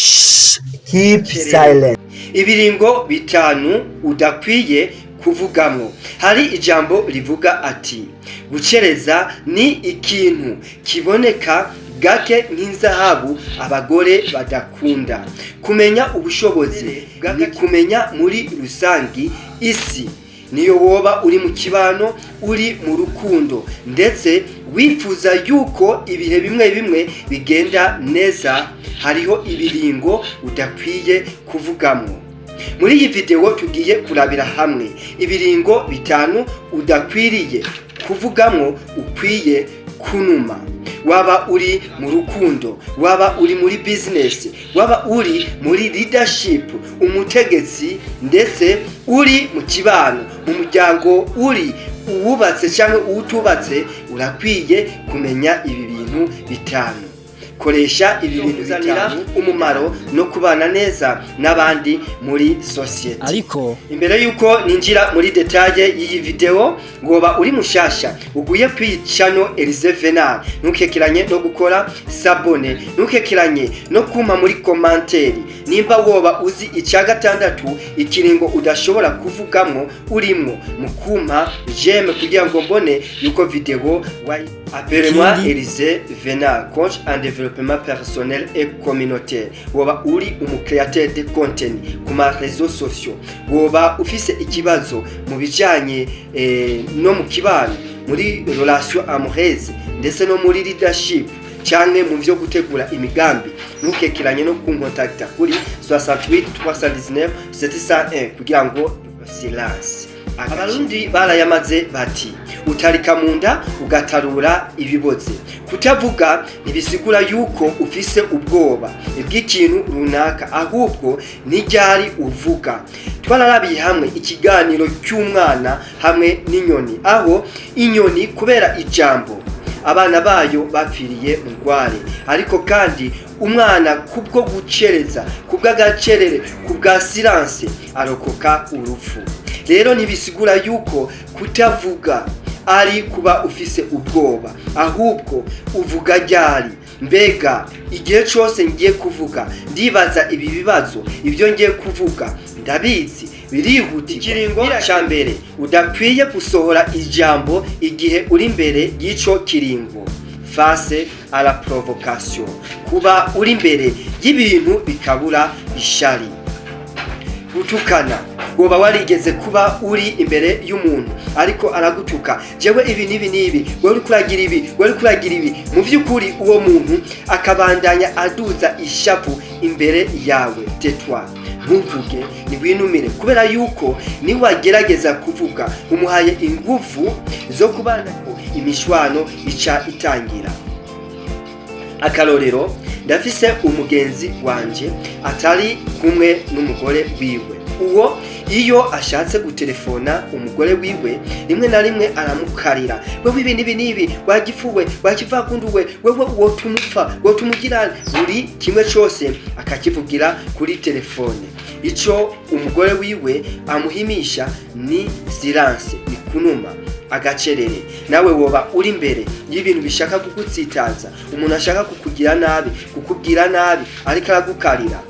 Shh, keep silent. Ibiringo 5 udakwiye kuvugamwo. Hari ijambo rivuga ati: "Gucereza ni ikintu kiboneka gake nk'inzahabu abagore badakunda." Kumenya ubushobozi ni kumenya muri rusangi isi. Niyo woba uri mu kibano, uri mu rukundo, ndetse wifuza yuko ibihe bimwe bimwe bigenda neza, hariho ibiringo udakwiye kuvugamwo. Muri iyi video tugiye kurabira hamwe ibiringo 5 udakwiriye kuvugamwo, ukwiye kunuma. Waba uri mu rukundo, waba uri muri business, waba uri muri leadership, umutegetsi, ndetse uri mu kibano, mu muryango, uri uwubatse cyangwa uwutubatse, urakwiye kumenya ibi bintu 5. Koresha ibi bintu 5 umumaro no kubana neza n'abandi muri sosiyete. Ariko Imbere yuko ninjira muri détails y'iyi video, ngoba uri mushasha uguye kuri channel Elise Venal, ntukekeranye no gukora s'abonner, ntukekeranye no kumpa muri commentaire nimba woba uzi icya gatandatu, ikiringo udashobora kuvugamwo urimwo, mu kumpa j'aime kugira ngo mbone yuko video wayi. Appelez-moi Ikindi- Elise Venal, coach en développement personnel et communautaire. Woba uri umu créateur de contenu ku ma réseaux sociaux, woba ufise ikibazo mu bijanye no mu kibano, muri relation amoureuse, ndetse no muri leadership canke mu vyo gutegura imigambi, ntukekeranye no kunkontakta kuri 68 319 701 kugira ngo silence. Abarundi barayamaze bati: "Utarika mu nda ugatarura ibiboze." Kutavuga ntibisigura yuko ufise ubwoba bw'ikintu runaka, ahubwo n'iryari uvuga. Twararabiye hamwe ikiganiro cy'umwana hamwe n'inyoni, aho inyoni kubera ijambo abana bayo bapfiriye mu rware, ariko kandi umwana kubwo gucereza, kubw'agacerere, kubwa silence, arokoka urupfu. Rero ntibisigura yuko kutavuga ari kuba ufise ubwoba, ahubwo uvuga ryari? Mbega igihe cyose ngiye kuvuga ndibaza ibi bibazo: ibyo ngiye kuvuga ndabizi, birihutirwa? Ikiringo cya mbere udakwiye gusohora ijambo igihe uri imbere y'ico kiringo: face à la provocation, kuba uri imbere y'ibintu bikabura ishari, gutukana. Woba warigeze kuba uri imbere y'umuntu ariko aragutuka: "Jewe ibi n'ibi n'ibi, wewe uri kuragira ibi, wewe uri kuragira ibi." Mu by'ukuri uwo muntu akabandanya aduza ishavu imbere yawe. Tais-toi, ntuvuge, ntiwinumire, kubera yuko niwagerageza kuvuga umuhaye ingufu zo kubana, imishwano ica itangira. Akarorero, ndafise umugenzi wanje atari kumwe n'umugore wiwe. Uwo iyo ashatse gutelefona umugore wiwe, rimwe na rimwe aramukarira: "Wewe ibi n'ibi n'ibi, wagifuwe, wakivagunduwe, wewe wotumupfa, wotumugira." Buri kimwe cyose akakivugira kuri telefone. Ico umugore wiwe amuhimisha ni silence, ni kunuma, agacerere. Nawe woba uri imbere y'ibintu bishaka kugutsitaza, umuntu ashaka kukugira nabi, kukubwira nabi, ariko aragukarira,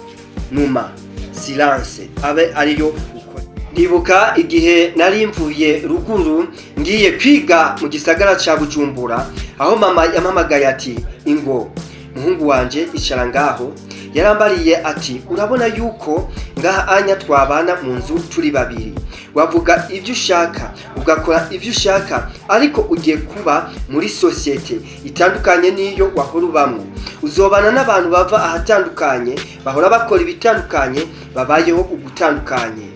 numa, silence abe ariyo ukora. Ndibuka igihe nari mvuye ruguru ngiye kwiga mu gisagara ca Bujumbura, aho mama yampamagaye ati: "Ingo muhungu wanje, icara ngaho." Yarambariye ati: "Urabona yuko ngaha anya twabana mu nzu turi babiri, wavuga ibyo ushaka, ugakora ibyo ushaka, ariko ugiye kuba muri sosiyete itandukanye n'iyo wahora ubamwo. Uzobana n'abantu bava ahatandukanye, bahora bakora ibitandukanye, babayeho ugutandukanye.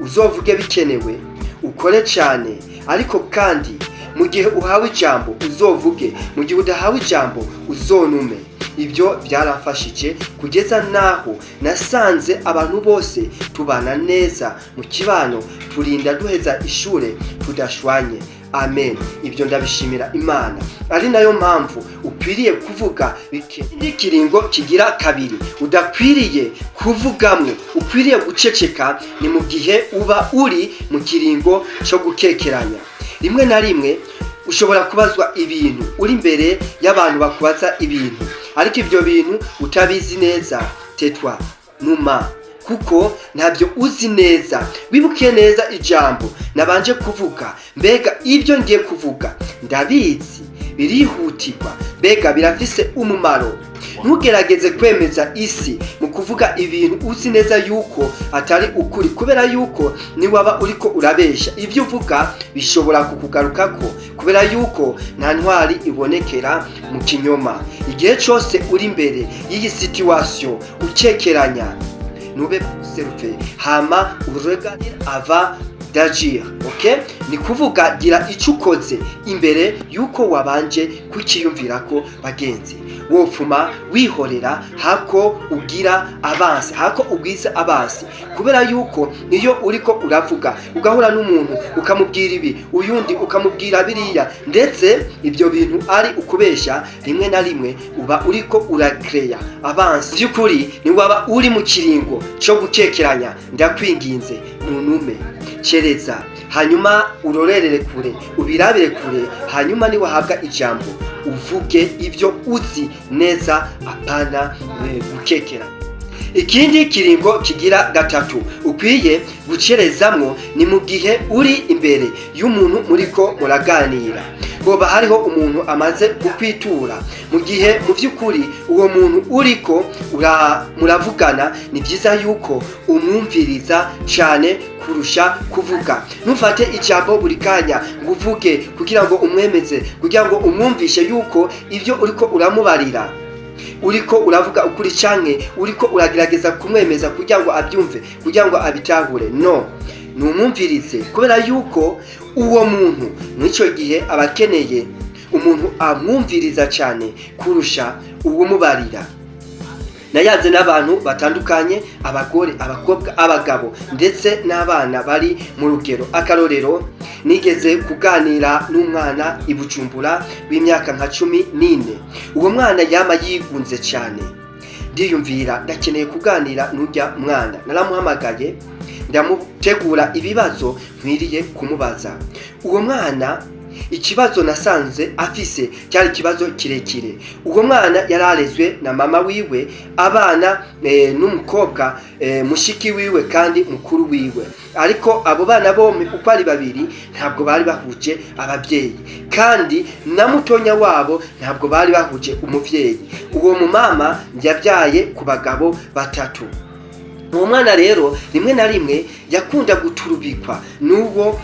Uzovuge bikenewe, ukore cyane, ariko kandi mu gihe uhawe ijambo uzovuge, mu gihe udahawe ijambo uzonume." Ibyo byarafashije kugeza naho nasanze abantu bose tubana neza mu kibano, turinda duheza ishure tudashwanye. Amen, ibyo ndabishimira Imana. Ari nayo mpamvu ukwiriye kuvuga bike. N'ikiringo kigira kabiri udakwiriye kuvugamwo, ukwiriye guceceka, ni mu gihe uba uri mu kiringo cyo gukekeranya. Rimwe na rimwe ushobora kubazwa ibintu uri imbere y'abantu, bakubaza ibintu ariko ibyo bintu utabizi neza. Tais-toi, numa, kuko ntabyo uzi neza. Wibuke neza ijambo nabanje kuvuga. Mbega ibyo ngiye kuvuga ndabizi? Birihutirwa? Mbega birafise umumaro? Ntugerageze kwemeza isi mu kuvuga ibintu uzi neza yuko atari ukuri, kubera yuko niwaba uriko urabesha, ibyo uvuga bishobora kukugarukako, kubera yuko nta ntwari ibonekera mu kinyoma. Igihe cyose uri imbere y'iyi situation ukekeranya, nube observe, hama uregarde avant d'agir, okay? Ni kuvuga gira icyo ukoze imbere yuko wabanje kukiyumvirako. Bagenzi, wopfuma wihorera hako ugira abansi, hako ugwiza abansi, kubera yuko iyo uriko uravuga ugahura n'umuntu ukamubwira ibi, uyundi ukamubwira biriya, ndetse ibyo bintu ari ukubesha, rimwe na rimwe uba uriko urakereya abansi. By'ukuri, niwaba uri mu kiringo cyo gukekeranya, ndakwinginze ntunume, cereza, hanyuma urorerere kure, ubirabire kure, hanyuma niwahabwa ijambo uvuge ibyo uzi neza, apana gukekera. Ikindi kiringo kigira gatatu ukwiye gucerezamwo ni mu gihe uri imbere y'umuntu muriko muraganira, hoba hariho umuntu amaze kukwitura. Mu gihe mu by'ukuri uwo muntu uriko muravugana, ni byiza yuko umwumviriza cyane kurusha kuvuga. Ntufate ijambo buri kanya ngo uvuge kugira ngo umwemeze, kugira ngo umwumvishe yuko ibyo uriko uramubarira uriko uravuga ukuri, canke uriko uragerageza kumwemeza kugira ngo abyumve, kugira ngo abitahure. No numwumvirize, kubera yuko uwo muntu mw'icyo gihe aba akeneye umuntu amwumviriza cyane kurusha uwumubarira. Nayanze n'abantu batandukanye, abagore, abakobwa, abagabo, ndetse n'abana bari mu rugero. Akarorero, nigeze kuganira n'umwana i Bujumbura w'imyaka nka 14. Uwo mwana yama yigunze cyane. Ndiyumvira, ndakeneye kuganira n'ujya mwana. Naramuhamagaye, ndamutegura ibibazo nkwiriye kumubaza. Uwo mwana, ikibazo nasanze afise cyari ikibazo kirekire. Uwo mwana yari arezwe na mama wiwe, abana n'umukobwa mushiki wiwe kandi mukuru wiwe, ariko abo bana bombi uko ari babiri ntabwo bari bahuje ababyeyi, kandi na mutonya wabo ntabwo bari bahuje umuvyeyi. Uwo mumama yabyaye ku bagabo batatu. Uwo mwana rero rimwe na rimwe yakunda guturubikwa n'uwo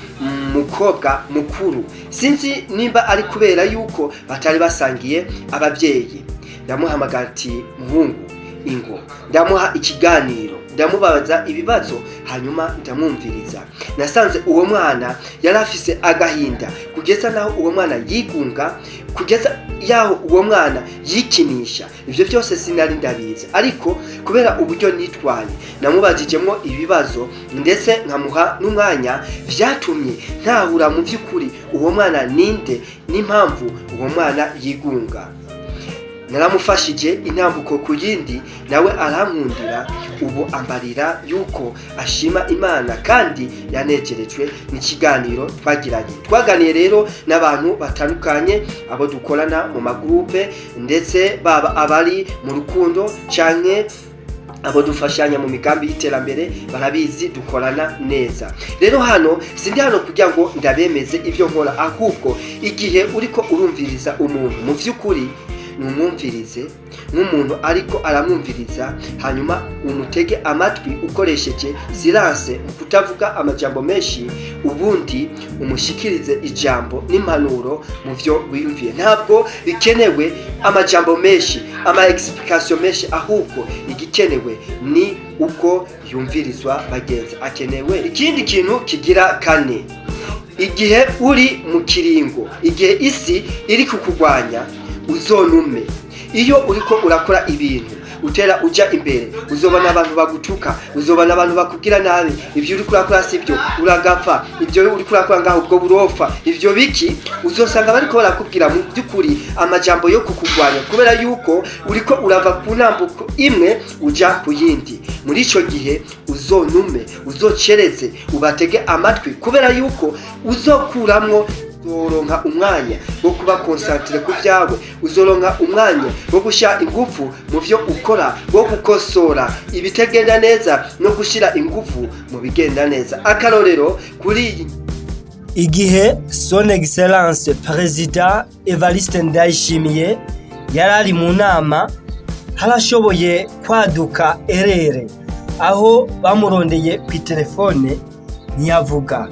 mukobwa mukuru, sinzi nimba ari kubera yuko batari basangiye ababyeyi. Ndamuhamagara ati: "Muhungu, ingo." Ndamuha ikiganiro, ndamubaza ibibazo, hanyuma ndamwumviriza. Nasanze uwo mwana yari afise agahinda kugeza naho uwo mwana yigunga, kugeza yaho uwo mwana yikinisha. Ibyo byose sinari ndabizi, ariko kubera uburyo nitwaye, namubajijemo ibibazo ndetse nkamuha n'umwanya, byatumye ntahura mu by'ukuri uwo mwana ninde n'impamvu uwo mwana yigunga. Naramufashije intambuko ku yindi, nawe arankundira. Ubu ambarira yuko ashima Imana kandi yanegerejwe n'ikiganiro twagiranye. Twaganiye rero n'abantu batandukanye, abo dukorana mu magurupe, ndetse baba abari mu rukundo canke abo dufashanya mu migambi y'iterambere, barabizi dukorana neza. Rero hano sindi hano kugira ngo ndabemeze ibyo nkora, ahubwo igihe uriko urumviriza umuntu, mu vy'ukuri numwumvirize nk'umuntu ariko aramwumviriza, hanyuma umutege amatwi ukoresheje silence, mu kutavuga amajambo menshi, ubundi umushikirize ijambo n'impanuro mu byo wiyumviye. Ntabwo bikenewe amajambo menshi, ama explication menshi, ahubwo igikenewe ni uko yumvirizwa. Bagenzi, akenewe ikindi kintu kigira kane: igihe uri mu kiringo, igihe isi iri kukurwanya, uzonume. Iyo uriko urakora ibintu, utera uja imbere, uzobona abantu bagutuka, uzobona abantu bakubwira nabi: "Ibyo uriko urakora sibyo, uragapfa, ibyo uriko urakora ngaho, ubwo burofa, ibyo biki." Uzosanga bariko barakubwira mu by'ukuri amajambo yo kukurwanya, kubera yuko uriko urava ku ntambuko imwe uja ku yindi. Muri ico gihe uzonume, uzocereze, ubatege amatwi, kubera yuko uzokuramwo Uzoronka umwanya wo kuba concentré ku byawe, uzoronka umwanya wo gushyira ingufu mu byo ukora, wo gukosora ibitagenda neza no gushyira ingufu mu bigenda neza. Akarorero kuri iyi: Igihe Son Excellence Perezida Evariste Ndayishimiye yari ari mu nama, harashoboye kwaduka erreur aho bamurondeye ku telefone ntiyavuga.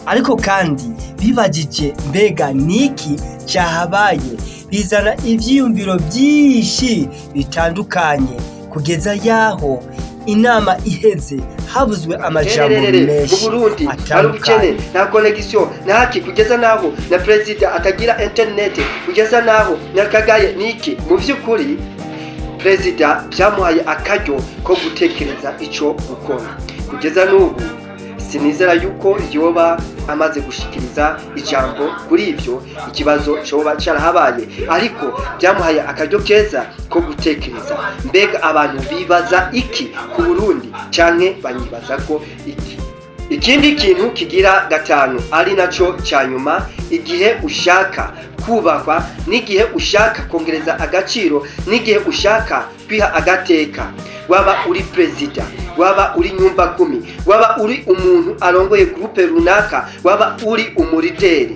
Ariko kandi bibagije mbega niki cyahabaye, bizana ivyiyumviro byinshi bitandukanye, kugeza yaho inama iheze havuzwe amajambo Hererere, mu menshi Burundi hari ubukene, atandukanye. Nta connexion, ntaki, kugeza naho na perezida atagira internet, kugeza naho na kagaye niki. Mu vy'ukuri perezida byamuhaye akaryo ko gutekereza ico gukora. Kugeza n'ubu sinizera yuko yoba amaze gushikiriza ijambo kuri ivyo ikibazo coba carahabaye, ariko byamuhaye akaryo keza ko gutekereza: mbega abantu bibaza iki ku Burundi, canke banyibaza ko iki? Ikindi kintu kigira gatanu, ari naco ca nyuma: igihe ushaka kubahwa, n'igihe ushaka kongereza agaciro, n'igihe ushaka kwiha agateka, waba uri perezida, waba uri nyumba kumi, waba uri umuntu arongoye groupe runaka, waba uri umu leader,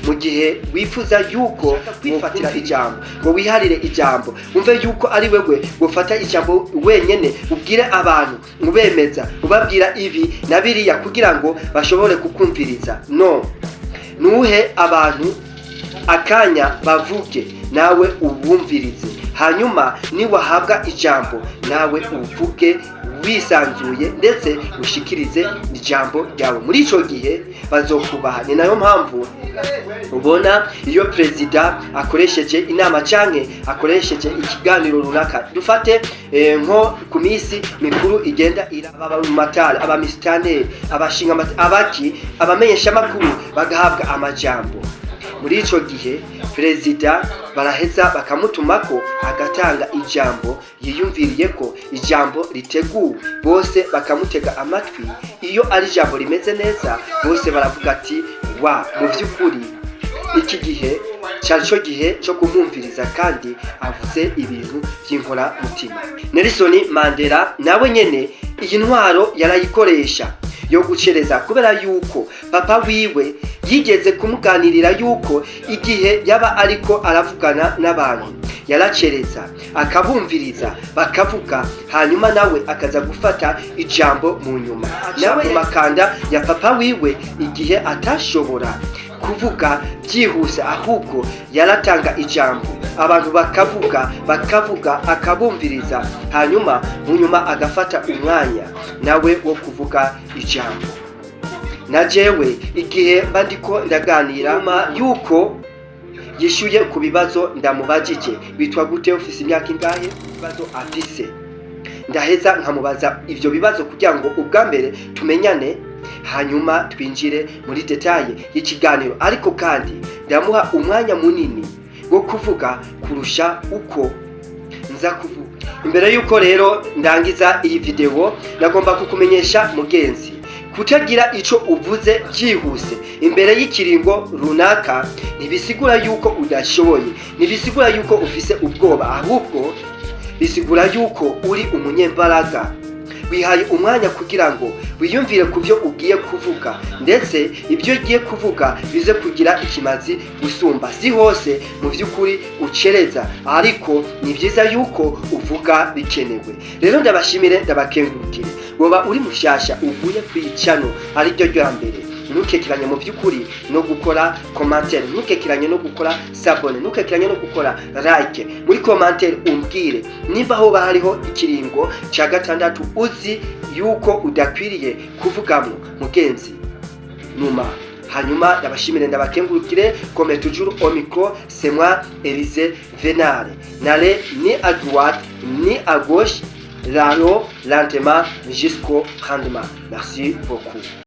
mu gihe wifuza yuko kwifatira ijambo, ngo wiharire ijambo, wumve yuko ari wewe gufata ijambo wenyene, ubwire abantu, ubemeza, ubabwira ibi na biriya kugira ngo bashobore kukumviriza, no nuhe abantu akanya bavuge, nawe ubumvirize. Hanyuma niwahabwa ijambo, nawe uvuge wisanzuye, ndetse ushikirize ijambo ryawe. Muri ico gihe bazokubaha. Ni nayo mpamvu ubona iyo perezida akoresheje inama canke akoresheje ikiganiro runaka, dufate nko ku minsi mikuru igenda iraba mu matara, abamisitanteri, abashinga abaki, abamenyeshamakuru bagahabwa amajambo. Muri ico gihe perezida baraheza bakamutumako, agatanga ijambo yiyumviriye ko ijambo riteguwe, bose bakamutega amatwi. Iyo ari ijambo rimeze neza, bose baravuga ati: "Wa, mu vy'ukuri iki gihe cyari cyo gihe cyo kumwumviriza, kandi avuze ibintu by'inkoramutima." Nelson Mandela nawe nyene iyi ntwaro yarayikoresha yo gucereza, kubera yuko papa wiwe yigeze kumuganirira yuko igihe yaba ariko aravugana n'abantu yaracereza, akabumviriza bakavuga, hanyuma nawe akaza gufata ijambo mu nyuma. Nawe mu makanda ya papa wiwe, igihe atashobora kuvuga byihuse, ahubwo yaratanga ijambo, abantu bakavuga, bakavuga, akabumviriza, hanyuma mu nyuma agafata umwanya nawe wo kuvuga ijambo. Na jewe igihe mba ndiko ndaganira, nyuma yuko yishyuye ku bibazo ndamubajije, witwa gute, ufise imyaka ingahe, ibibazo afise, ndaheza nkamubaza ivyo bibazo kugira ngo ubwa mbere tumenyane, hanyuma twinjire muri détails y'ikiganiro. Ariko kandi ndamuha umwanya munini wo kuvuga kurusha uko nza kuvuga. Imbere yuko rero ndangiza iyi video, nagomba kukumenyesha mugenzi, kutagira ico uvuze byihuse imbere y'ikiringo runaka ntibisigura yuko udashoboye, ntibisigura yuko ufise ubwoba, ahubwo bisigura yuko uri umunyembaraga, wihaye umwanya kugira ngo wiyumvire ku byo ugiye kuvuga, ndetse ibyo ugiye kuvuga bize kugira ikimazi gusumba. Si hose mu by'ukuri ucereza, ariko ni byiza yuko uvuga bikenewe. Rero ndabashimire, ndabakengurukire. Woba uri mushyashya uvuye ku icano ariryo rya mbere, ntukekeranye mu by'ukuri no gukora commentaire, ntukekeranye no gukora s'abonner, ntukekeranye no gukora like. Muri commentaire umbwire nimba hoba hariho ikiringo cya gatandatu uzi yuko udakwiriye kuvugamo, mugenzi numa. Hanyuma ndabashimire, ndabakengurukire. Comme toujours au micro, c'est moi, Elise Venare. N'allez ni à droite ni à gauche, là lentement jusqu'au rendement. Merci beaucoup.